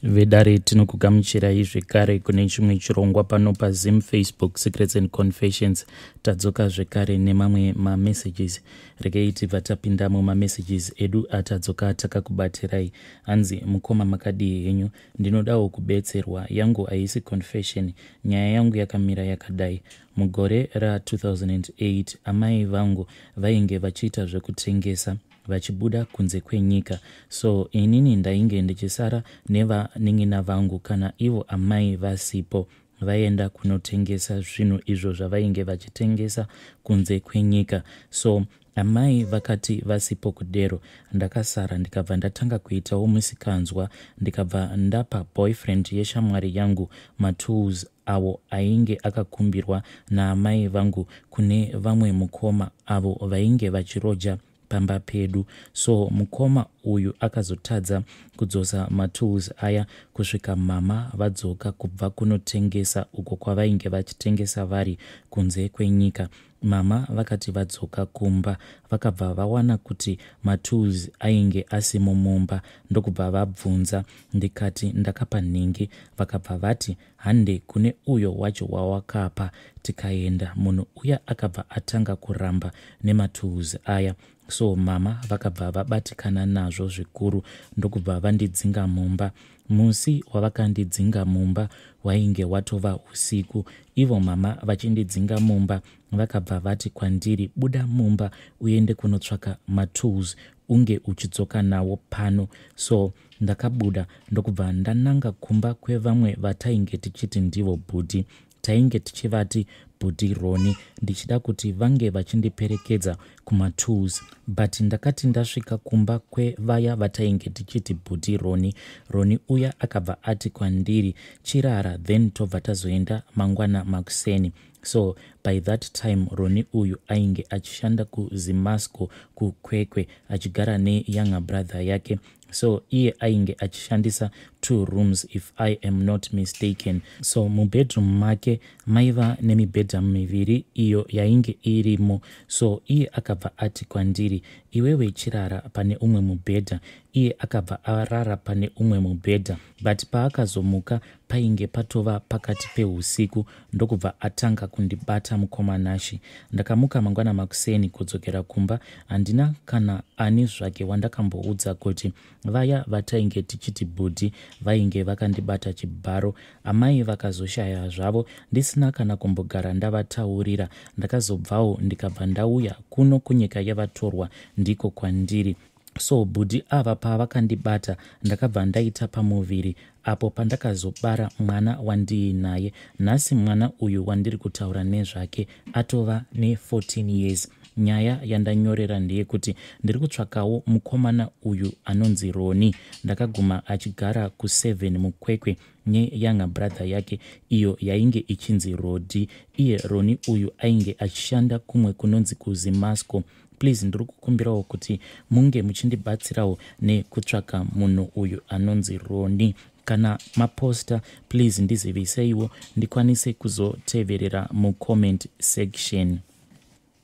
Vedare, tinokugamuchirai zvekare kune chimwe chirongwa pano paZim Facebook Secrets and Confessions. Tadzoka zvekare nemamwe mamessages. Regei tibva tapinda mumamessages edu atadzoka takakubatirai. Hanzi, mukoma, makadii henyu? Ndinodawo kubetserwa. Yangu haisi confession. Nyaya yangu yakamira yakadai. Mugore ra2008 amai vangu vainge vachiita zvekutengesa vachibuda kunze kwenyika, so inini ndainge ndichisara nevanin'ina vangu kana ivo amai vasipo, vaenda kunotengesa zvinhu izvo zvavainge vachitengesa kunze kwenyika. So amai vakati vasipo kudero, ndakasara ndikabva ndatanga kuitawo musikanzwa, ndikabva ndapa boyfriend yeshamwari yangu matools avo ainge akakumbirwa naamai vangu kune vamwe mukoma avo vainge vachiroja pamba pedu. So mukoma uyu akazotadza kudzosa matools aya kusvika mama vadzoka kubva kunotengesa uko kwavainge vachitengesa vari kunze kwenyika. Mama vakati vadzoka kumba, vakabva vawana kuti matools ainge asimo mumba, ndokubva vabvunza. Ndikati ndakapa nhingi. Vakabva vati, "Hande kune uyo wacho wawakapa." Tikaenda. Munhu uya akabva atanga kuramba nematools aya. So mama vakabva vabatikana nazvo zvikuru, ndokubva vandidzinga mumba. Musi wavakandidzinga mumba wainge watova usiku. Ivo mama vachindidzinga mumba, vakabva vati kwandiri, "Buda mumba uende kunotsvaka matools, unge uchidzoka nawo pano." So ndakabuda ndokubva ndananga kumba kwevamwe vatainge tichiti ndivo bhudhi. Tainge tichivati bhudhi Roni, ndichida kuti vange vachindiperekedza kumatools. But ndakati ndasvika kumba kwevaya vatainge tichiti bhudhi Roni, Roni uya akabva ati kwandiri, "Chirara, then tobva tazoenda mangwana makuseni." So by that time Roni uyu ainge achishanda kuZimasco kuKwekwe, achigara neyounger brother yake. So iye ainge achishandisa two rooms, if I am not mistaken. So mubedroom make maiva nemibhedha miviri iyo yainge irimo. So iye akabva ati kwandiri, "Iwewe chirara pane umwe mubhedha." Iye akabva arara pane umwe mubhedha, but paakazomuka painge patova pakati peusiku, ndokubva atanga kundibata. Mukoma Nashi, ndakamuka mangwana makuseni kudzokera kumba. Handina kana ani zvake wandakamboudza kuti vaya vatainge tichiti bhudhi vainge vakandibata chibharo. Amai vakazoshaya zvavo ndisina kana kumbogara ndavataurira. Ndakazobvawo ndikabva ndauya kuno kunyika yavatorwa, ndiko kwandiri. So bhudhi ava pavakandibata, ndakabva ndaita pamuviri apo pandakazobara mwana wandiinaye nhasi. Mwana uyu wandiri kutaura nezvake atova ne14 years. Nyaya yandanyorera ndeyekuti ndiri kutsvakawo mukomana uyu anonzi Roni. Ndakaguma achigara ku7 muKwekwe neyounger brother yake iyo yainge ichinzi Rodi. Iye Roni uyu ainge achishanda kumwe kunonzi kuZimasco. Please, ndiri kukumbirawo kuti munge muchindibatsirawo nekutsvaka munhu uyu anonzi Roni. Kana maposta, please ndiziviseiwo ndikwanise kuzoteverera mucomment section.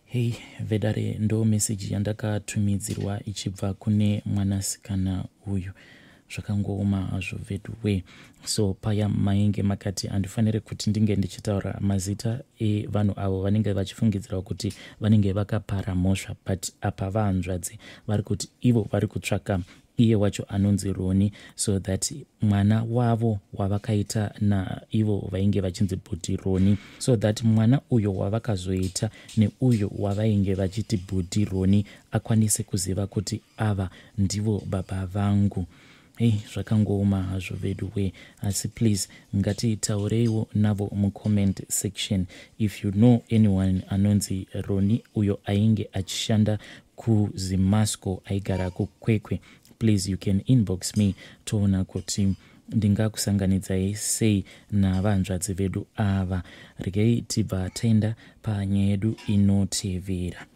Hei vedare, ndo meseji yandakatumidzirwa ichibva kune mwanasikana uyu. Zvakangooma hazvo veduwe. So paya mainge makati handifaniri kuti ndinge ndichitaura mazita evanhu avo vanenge vachifungidzirwa kuti vanenge vakapara mhosva, but apa vahanzvadzi vari kuti ivo vari kutsvaka iye wacho anonzi Roni, so that mwana wavo wavakaita naivo vainge vachinzi bhudhi Roni, so that mwana uyo wavakazoita neuyo wavainge vachiti bhudhi Roni akwanise kuziva kuti ava ndivo baba vangu. Hei, zvakangooma hazvo veduwe. Asi please, ngatitaureiwo navo mucomment section. If you know anyone anonzi Roni uyo ainge achishanda kuZimasco, aigara kuKwekwe, please, you can inbox me, toona kuti ndingakusanganidzai sei navanzvadzi vedu ava. Regei tibva taenda panyaya yedu inotevera.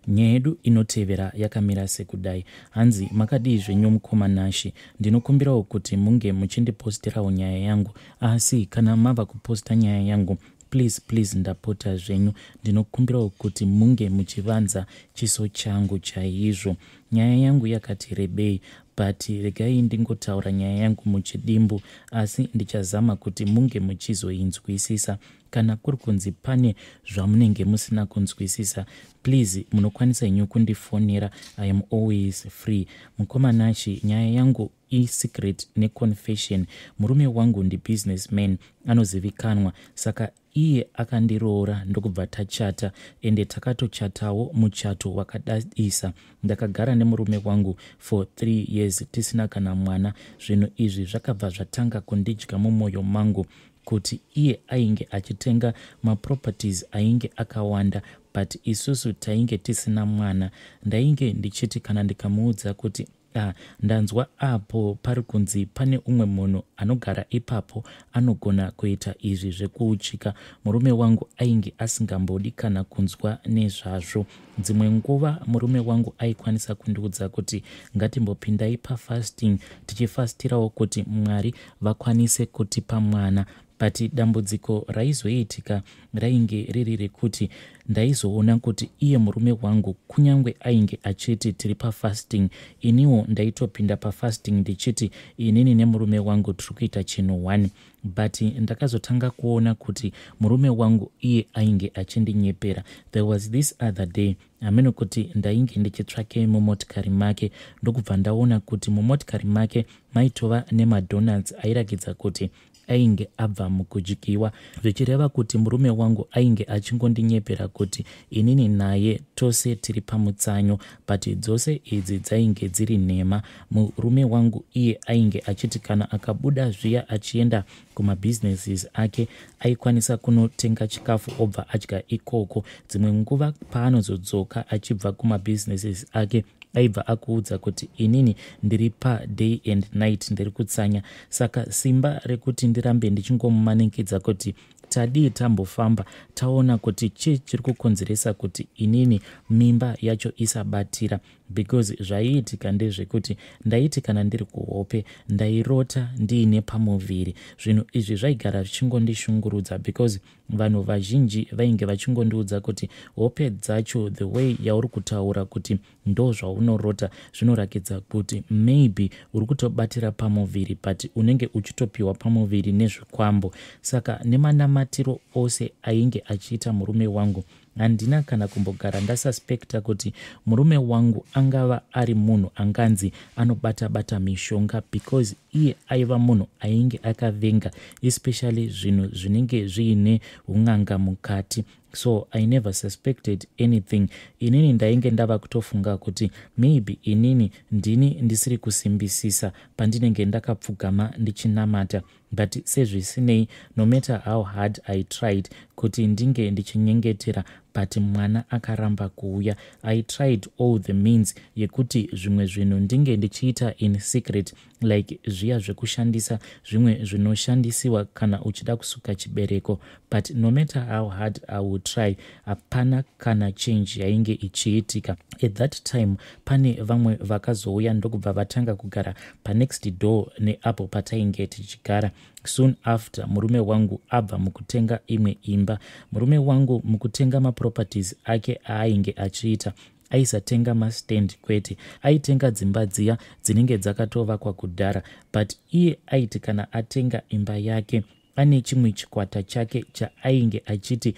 Nyaya yedu inotevera yakamira sekudai. Hanzi, makadii zvenyu mukoma Nashi? Ndinokumbirawo kuti munge muchindipostirawo nyaya yangu, asi kana mava kuposta nyaya yangu, please please, ndapota zvenyu, ndinokumbirawo kuti munge muchivanza chiso changu chaizvo. Nyaya yangu yakati rebei, but But regai ndingotaura nyaya yangu muchidimbu, asi ndichazama kuti munge muchizoinzwisisa. Kana kuri kunzi pane zvamunenge musina kunzwisisa, please munokwanisa henyu kundifonera. I am always free. Mukoma Nashe, nyaya yangu isecret neconfession. Murume wangu ndibusinessman anozivikanwa. Saka iye akandiroora, ndokubva tachata, ende takatochatawo muchato wakadadisa. Ndakagara nemurume wangu for 3 years tisina kana mwana. Zvinhu izvi zvakabva zvatanga kundidya mumwoyo mangu, kuti iye ainge achitenga maproperties ainge akawanda, but isusu tainge tisina mwana. Ndainge ndichiti kana ndikamuudza kuti, "Ah, ndanzwa apo pari kunzi pane umwe munhu anogara ipapo anogona kuita izvi zvekuuchika," murume wangu ainge asingambodi kana kunzwa nezvazvo. Dzimwe nguva murume wangu aikwanisa kundiudza kuti ngatimbopindai pafasting, tichifastirawo kuti Mwari vakwanise kutipa mwana. But dambudziko raizoitika rainge riri rekuti ndaizoona kuti iye murume wangu, kunyange ainge achiti tiri pafasting, iniwo ndaitopinda pafasting ndichiti inini nemurume wangu tiri kuita chinhu one. But ndakazotanga kuona kuti murume wangu iye ainge achindinyepera. There was this other day, hameno kuti ndainge ndichitsvake mumotikari make, ndokubva ndaona kuti mumotikari make maitova nemadonuts airakidza kuti ainge abva mukudyiwa, zvichireva kuti murume wangu ainge achingondinyepera kuti inini naye tose tiri pamutsanyo. But dzose idzi dzainge dziri nhema. Murume wangu iye ainge achiti kana akabuda zviya achienda kumabhizinesis ake, aikwanisa kunotenga chikafu obva adya ikoko. Dzimwe nguva paanozodzoka achibva kumabhizinesis ake, aibva akuudza kuti inini ndiri paday and night ndiri kutsanya. Saka simba rekuti ndirambe ndichingomumanikidza kuti tadii tambofamba taona kuti chii chiri kukonzeresa kuti inini mimba yacho isabatira, because zvaiitika ndezvekuti ndaiti kana ndiri kuhope, ndairota ndiine pamuviri. Zvinhu izvi zvaigara zvichingondishungurudza, because vanhu vazhinji vainge vachingondiudza kuti hope dzacho, the way yauri kutaura kuti ndo zvaunorota, zvinorakidza kuti maybe uri kutobatira pamuviri, but unenge uchitopiwa pamuviri nezvikwambo. Saka nemanamatiro ose ainge achiita murume wangu, handina kana kumbogara ndasuspecta kuti murume wangu angava ari munhu anganzi anobata-bata mishonga, because iye aiva munhu ainge akavenga especially zvinhu zvinenge zviine un'anga mukati. So I never suspected anything. Inini ndainge ndava kutofunga kuti maybe inini ndini ndisiri kusimbisisa pandinenge ndakapfugama ndichinamata. But sezvisinei, no matter how hard I tried kuti ndinge ndichinyengetera, but mwana akaramba kuuya. I tried all the means yekuti zvimwe zvinhu ndinge ndichiita in secret, like zviya zvekushandisa zvimwe zvinoshandisiwa kana uchida kusuka chibereko, but no matter how hard I would try, hapana kana change yainge ichiitika. At that time pane vamwe vakazouya, ndokubva vatanga kugara panext door neapo patainge tichigara. Soon after murume wangu abva mukutenga imwe imba, murume wangu mukutenga maproperties ake aainge achiita, aisatenga mastand kwete, aitenga dzimba dziya dzinenge dzakatovakwa kudhara. But iye aiti kana atenga imba yake, ane chimwe chikwata chake chaainge achiti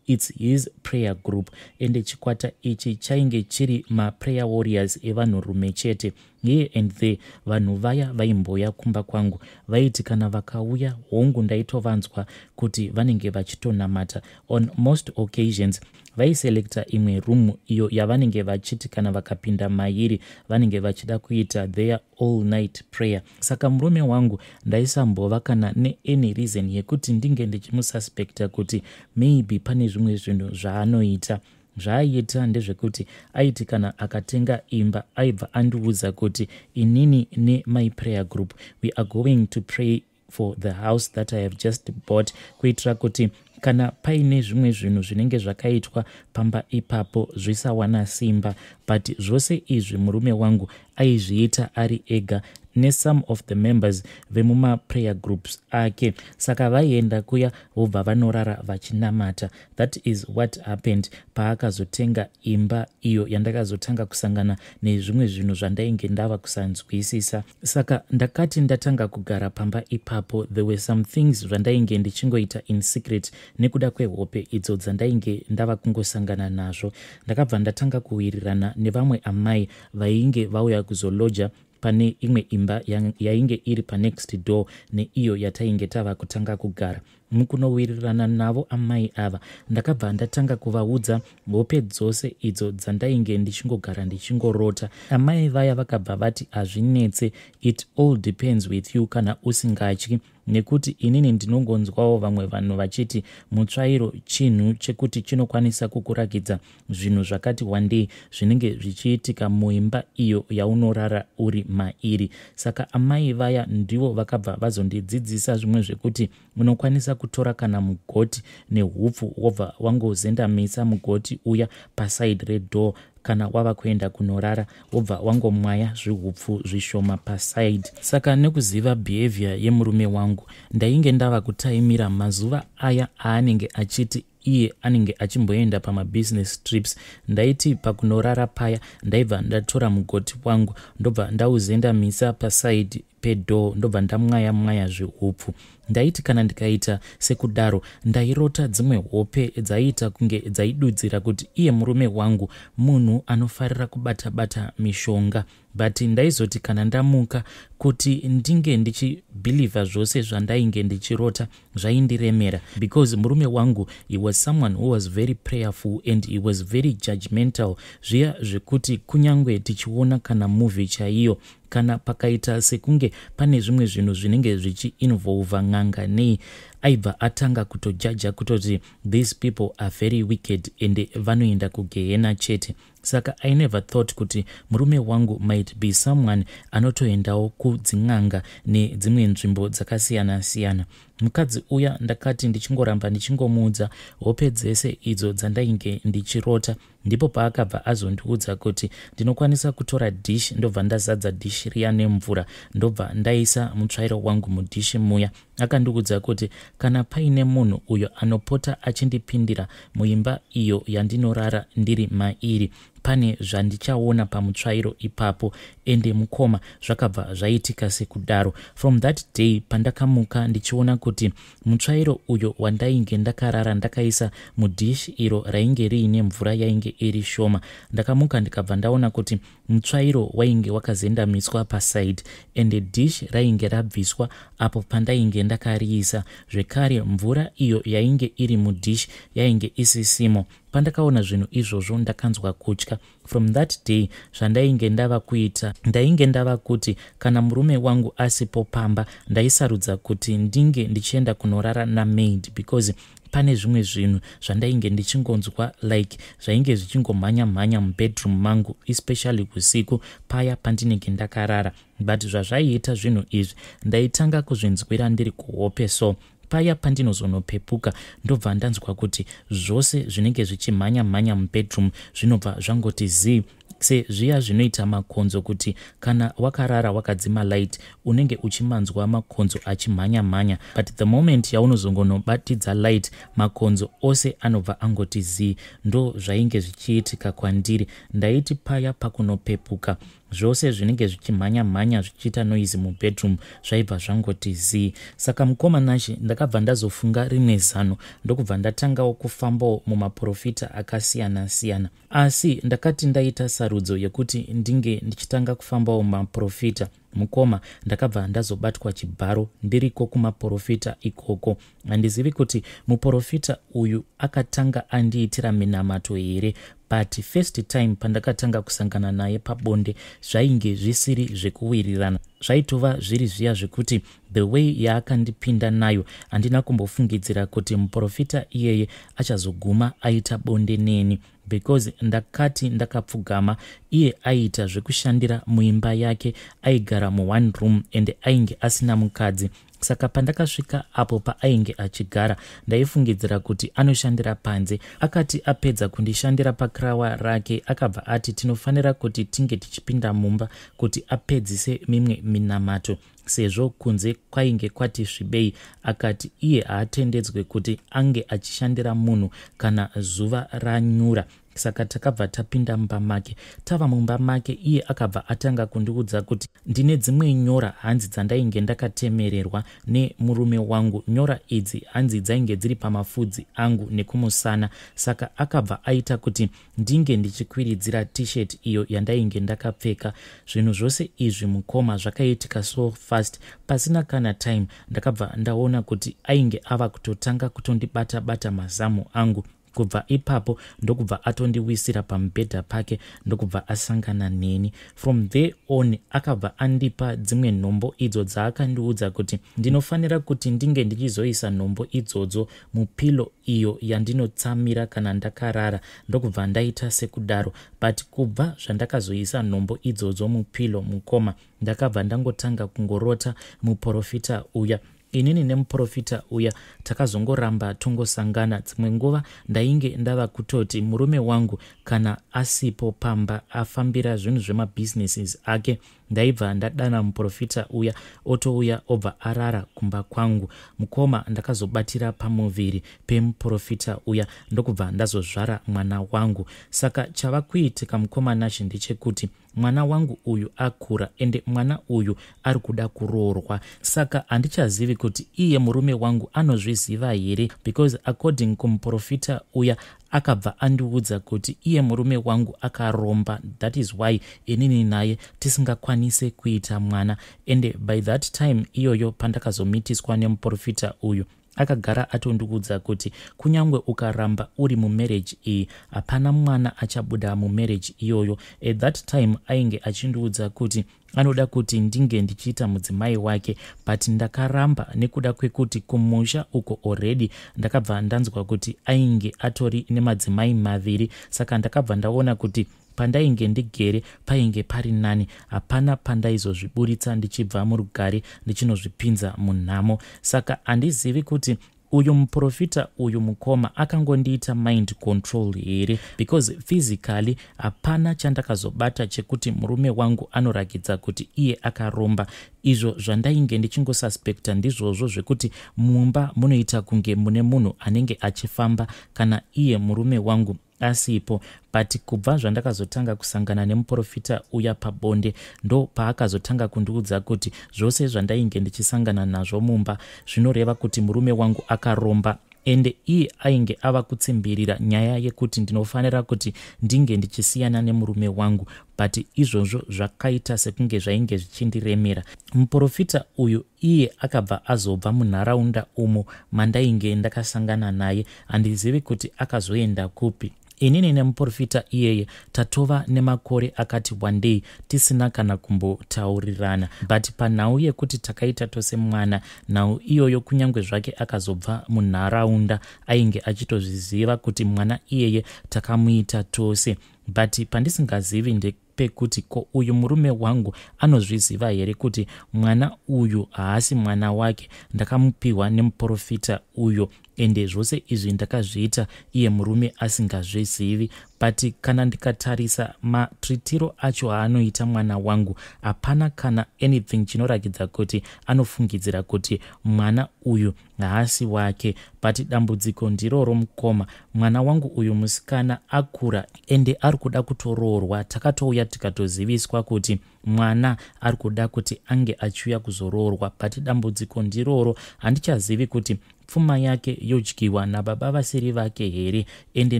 it's his prayer group. Ende chikwata ichi chainge chiri maprayer warriors evanhurume chete. Here and there vanhu vaya vaimboya kumba kwangu. Vaiti kana vakauya, hongu, ndaitovanzwa kuti vanenge vachitonamata. On most occasions vaiselecta imwe room iyo yavanenge vachiti kana vakapinda mairi, vanenge vachida kuita their all night prayer. Saka murume wangu ndaisambova kana neany reason yekuti ndinge ndichimususpecta kuti maybe pane zvimwe zvinhu zvaanoita. Zvaaiita ndezvekuti aiti kana akatenga imba, aibva andiudza kuti inini nemy prayer group, we are going to pray for the house that I have just bought, kuitira kuti kana paine zvimwe zvinhu zvinenge zvakaitwa pamba ipapo zvisawana simba. But zvose izvi murume wangu aizviita ari ega. Nesome of the members vemumaprayer groups ake. Saka vaienda kuya vobva vanorara vachinamata. That is what happened paakazotenga imba iyo yandakazotanga kusangana nezvimwe zvinhu zvandainge ndava kusanzwisisa. Saka ndakati ndatanga kugara pamba ipapo, there were some things zvandainge ndichingoita in secret nekuda kwehope idzo dzandainge ndava kungosangana nazvo. Ndakabva ndatanga kuwirirana nevamwe amai vainge vauya kuzoloja pane imwe imba yainge iri panext door neiyo yatainge tava kutanga kugara. Mukunowirirana navo amai ava, ndakabva ndatanga kuvaudza hope dzose idzo dzandainge ndichingogara ndichingorota. Amai vaya vakabva vati, "Hazvinetse, it all depends with you kana usingatyi, nekuti inini ndinongonzwawo vamwe vanhu vachiti mutsvairo chinhu chekuti chinokwanisa kukurakidza zvinhu zvakati wandei zvinenge zvichiitika muimba iyo yaunorara uri mairi." Saka amai vaya ndivo vakabva vazondidzidzisa zvimwe zvekuti unokwanisa kutora kana mugoti nehupfu, wobva wangozendamisa mugoti uya paside redoor kana wava kuenda kunorara, wobva wangomwaya zvihupfu zvishoma paside. Saka nekuziva behavior yemurume wangu, ndainge ndava kutaimira mazuva aya aanenge achiti iye anenge achimboenda pamabusiness trips. Ndaiti pakunorara paya, ndaibva ndatora mugoti wangu, ndobva ndauzendamisa paside pedoor, ndobva ndamwaya mwaya zvihupfu. Ndaiti kana ndikaita sekudaro, ndairota dzimwe hope dzaiita kunge dzaidudzira kuti iye murume wangu munhu anofarira kubata-bata mishonga. But ndaizoti kana ndamuka, kuti ndinge ndichibhilivha zvose zvandainge ndichirota zvaindiremera, because murume wangu, he was someone who was very prayerful and he was very judgmental, zviya zvekuti kunyange tichiona kana movie chaiyo, kana pakaita sekunge pane zvimwe zvinhu zvinenge zvichiinvolva n'anga nei, aibva atanga kutojaja kutoti these people are very wicked and vanoenda kugehena chete. Saka I never thought kuti murume wangu might be someone anotoendawo kudzin'anga nedzimwe nzvimbo dzakasiyana-siyana. Mukadzi uya, ndakati ndichingoramba ndichingomuudza hope dzese idzo dzandainge ndichirota, ndipo paakabva azondiudza kuti ndinokwanisa kutora dhishi, ndobva ndazadza dhishi riya nemvura, ndobva ndaisa mutsvairo wangu mudhishi muya. Akandiudza kuti kana paine munhu uyo anopota achindipindira muimba iyo yandinorara ndiri mairi, pane zvandichaona pamutsvairo ipapo. Ende mukoma, zvakabva zvaitika sekudaro. From that day, pandakamuka ndichiona kuti mutsvairo uyo wandainge ndakarara ndakaisa mudhishi iro rainge riine mvura yainge iri shoma, ndakamuka ndikabva ndaona kuti mutsvairo wainge wakazendamiswa paside ende dhishi rainge rabviswa apo pandainge ndakariisa. Zvekare mvura iyo yainge iri mudhishi yainge isisimo. Pandakaona zvinhu izvozvo, ndakanzwa kutya. From that day, zvandainge ndava kuita, ndainge ndava kuti kana murume wangu asipo pamba, ndaisarudza kuti ndinge ndichienda kunorara namaid, because pane zvimwe zvinhu zvandainge ndichingonzwa like zvainge zvichingomhanya-mhanya mubedroom mangu, especially usiku paya pandinenge ndakarara. But zvazvaiita zvinhu izvi, ndaitanga kuzvinzwira ndiri kuhope. So paya pandinozonopepuka, ndobva ndanzwa kuti zvose zvinenge zvichimhanya-mhanya mubedroom zvinobva zvangoti zii, sezviya zvinoita makonzo, kuti kana wakarara wakadzima light, unenge uchimanzwa makonzo achimhanya-mhanya, but the moment yaunozongonobatidza light, makonzo ose anobva angoti zii. Ndo zvainge zvichiitika kwandiri. Ndaiti paya pakunopepuka, zvose zvinenge zvichimhanya-mhanya zvichiita noise mubedroom zvaibva zvangoti zii. Saka mukoma Nashe, ndakabva ndazofunga rimwe zano, ndokubva ndatangawo kufambawo mumaprofita akasiyana-siyana. Asi ndakati ndaita sarudzo yekuti ndinge ndichitanga kufambawo mumaprofita, mukoma, ndakabva ndazobatwa chibharo ndiriko kumaprofita ikoko. Handizivi kuti muprofita uyu akatanga andiitira minamato here, but first time pandakatanga kusangana naye pabonde, zvainge zvisiri zvekuwirirana. Zvaitova zviri zviya zvekuti the way yaakandipinda nayo, handina kumbofungidzira kuti muprofita iyeye achazoguma aita bonde neni, because ndakati ndakapfugama, iye aiita zvekushandira muimba yake, aigara muone room and ainge asina mukadzi. Saka pandakasvika apo paainge achigara, ndaifungidzira kuti anoshandira panze. Akati apedza kundishandira pakrawa rake, akabva ati tinofanira kuti tinge tichipinda mumba kuti apedzise mimwe. minamato sezvo kunze kwainge kwati svibei akati iye haatendedzwe kuti ange achishandira munhu kana zuva ranyura saka takabva tapinda mumba make. Tava mumba make iye akabva atanga kundiudza kuti ndine dzimwe nyora hanzi dzandainge ndakatemererwa nemurume wangu. Nyora idzi hanzi dzainge dziri pamafudzi angu nekumusana saka akabva aita kuti ndinge ndichikwiridzira t-shirt iyo yandainge ndakapfeka. Zvinhu zvose izvi mukoma zvakaitika so fast pasina kana time ndakabva ndaona kuti ainge ava kutotanga kutondibata bata mazamu angu. Kubva ipapo ndokubva atondiwisira pamubhedha pake ndokubva asangana neni. From there on akabva andipa dzimwe nhombo idzo dzaakandiudza kuti ndinofanira kuti ndinge ndichizoisa nhombo idzodzo mupilo iyo yandinotsamira kana ndakarara ndokubva ndaita sekudaro. But kubva zvandakazoisa nhombo idzodzo mupilo mukoma ndakabva ndangotanga kungorota muporofita uya. Inini nemuporofita uya takazongoramba tongosangana. Dzimwe nguva ndainge ndava kutoti murume wangu kana asipo pamba afambira zvinhu zvemabhizinesis ake ndaibva ndadana muporofita uya otouya obva arara kumba kwangu. Mukoma ndakazobatira pamuviri pemuporofita uya ndokubva ndazozvara mwana wangu. Saka chava kuitika mukoma Nashe ndechekuti mwana wangu uyu akura ende mwana uyu ari kuda kuroorwa. Saka handichazivi kuti iye murume wangu anozviziva here because according kumuporofita uya akabva andiudza kuti iye murume wangu akaromba, that is why inini naye tisingakwanise kuita mwana. Ende by that time iyoyo pandakazomitiswa nemuporofita uyu akagara atondiudza kuti kunyange ukaramba uri mumarriage iyi hapana mwana achabuda mumarriage iyoyo. At that time ainge achindiudza kuti anoda kuti ndinge ndichiita mudzimai wake but ndakaramba nekuda kwekuti kumusha uko already ndakabva ndanzwa kuti ainge atori nemadzimai maviri. Saka ndakabva ndaona kuti pandainge ndigere painge pari nani, hapana pandaizozviburitsa ndichibva murugare ndichinozvipinza munhamo. Saka handizivi kuti uyu muprofita uyu mukoma akangondiita mind control here because physically hapana chandakazobata chekuti murume wangu anorakidza kuti iye akaromba. Izvo zvandainge ndichingosuspecta ndizvozvo zvekuti mumba munoita kunge mune munhu anenge achifamba kana iye murume wangu asipo. But kubva zvandakazotanga kusangana nemuprofita uya pabonde ndo paakazotanga kundiudza kuti zvose zvandainge ndichisangana nazvo mumba zvinoreva kuti murume wangu akaromba. Ende iye ainge ava kutsimbirira nyaya yekuti ndinofanira kuti ndinge ndichisiyana nemurume wangu, but izvozvo zvakaita sekunge zvainge zvichindiremera. Muprofita uyu iye akabva azobva munharaunda umo mandainge ndakasangana naye, handizivi kuti akazoenda kupi. Inini nemuprofita iyeye tatova nemakore akati wandei tisina kana kumbotaurirana, but panhau yekuti takaita tose mwana, nhau iyoyo kunyange zvake akazobva munharaunda ainge achitozviziva kuti mwana iyeye takamuita tose. But pandisingazivi ndepekuti ko uyu murume wangu anozviziva here kuti mwana uyu haasi mwana wake, ndakamupiwa nemuprofita uyo, ende zvose izvi ndakazviita iye murume asingazvizivi. But kana ndikatarisa matritiro acho aanoita mwana wangu, hapana kana anything chinorakidza kuti anofungidzira kuti mwana uyu haasi wake. But dambudziko ndiroro mukoma, mwana wangu uyu musikana akura ende ari kuda kutoroorwa. Takatouya tikatoziviswa kuti mwana ari kuda kuti ange achiuya kuzoroorwa, but dambudziko ndiroro, handichazivi kuti pfuma yake yodyiwa nababa vasiri vake here. Ende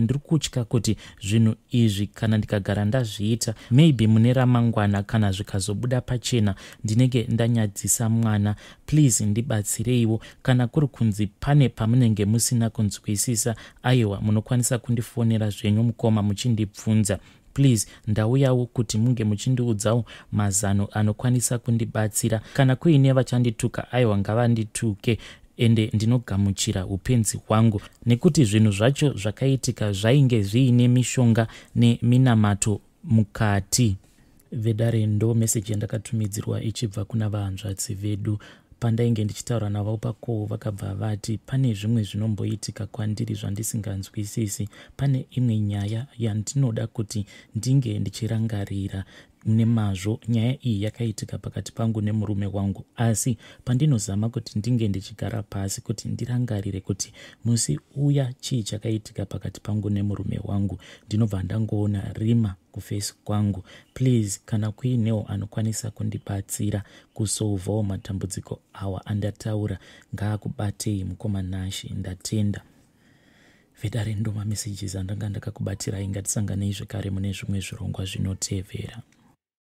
ndiri kutya kuti zvinhu izvi kana ndikagara ndazviita maybe mune ramangwana kana zvikazobuda pachena ndinenge ndanyadzisa mwana. Please ndibatsireiwo, kana kuri kunzi pane pamunenge musina kunzwisisa, aiwa munokwanisa kundifonera zvenyu mukoma muchindibvunza. Please ndauyawo kuti munge muchindiudzawo mazano anokwanisa kundibatsira. Kana kuine vachandituka, aiwa ngavandituke, ende ndinogamuchira upenzi hwangu, nekuti zvinhu zvacho zvakaitika zvainge zviine mishonga neminamato mukati. Vedare, ndo meseji yandakatumidzirwa ichibva kuna vahanzvadzi vedu. Pandainge ndichitaura navo pakoo vakabva vati pane zvimwe zvinomboitika kwandiri zvandisinganzwisisi, pane imwe nyaya yandinoda kuti ndinge ndichirangarira. Nemazvo nyaya iyi yakaitika pakati pangu nemurume wangu, asi pandinozama kuti ndinge ndichigara pasi kuti ndirangarire kuti musi uya chii chakaitika pakati pangu nemurume wangu, ndinobva ndangoona rima kufesi kwangu. Please, kana kuinewo anokwanisa kundibatsira kusolvawo matambudziko awa andataura, ngaakubatei mukoma Nashe. Ndatenda. Vedare, ndo mamessages andanga ndakakubatirai. Ngatisanganei zvekare mune zvimwe zvirongwa zvinotevera.